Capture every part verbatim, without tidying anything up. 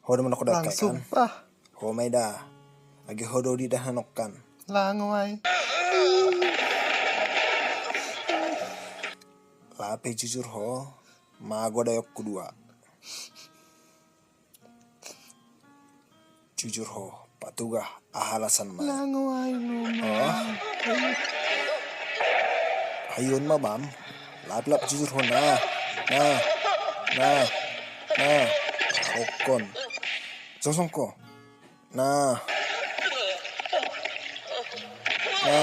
Podo manok dok kai kan. Ho mai da. Agi ho dodi dah nokkan. Lang wai. Lape jujur ho. Mago dayok kedua. Jujur ho. Patugah ahalasan ma. Lang wai no. Oh. Ayun ma bam. Lap lap jujur ho na. Na. Na. Na. Okon. Sosong ko. Na. Na.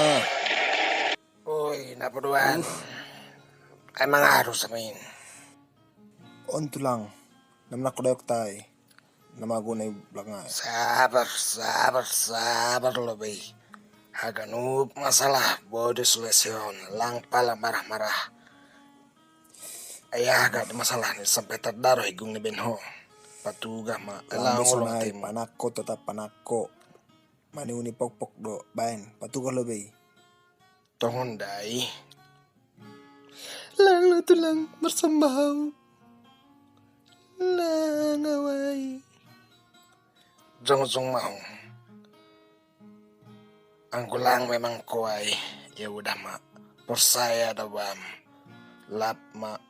Oi, napaduan. Emang harus main. On tulang. Namnak kodok tai. Nama guna belakang. Sabar, sabar, sabar lo bei. Haganup masalah bodo solution lang pala marah-marah. Ayah gak ada masalah nih sampai terdaro higung nih benho. Patugah ma lang ulang tim. Panako tetap panako. Mani uni pok-pok do bain. Patugah lo bei. Tongon dai. Lang lo tulang bersambau. Lang awai. Jong jong mau. Angkulang memang kuai. Ya udah mak. Persaya da bam. Lap mak.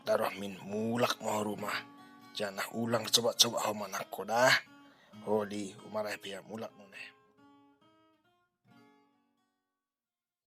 Daroh min mulak mau rumah. Janah ulang coba-coba ho manako dah. Holi umarai pia mulak nune.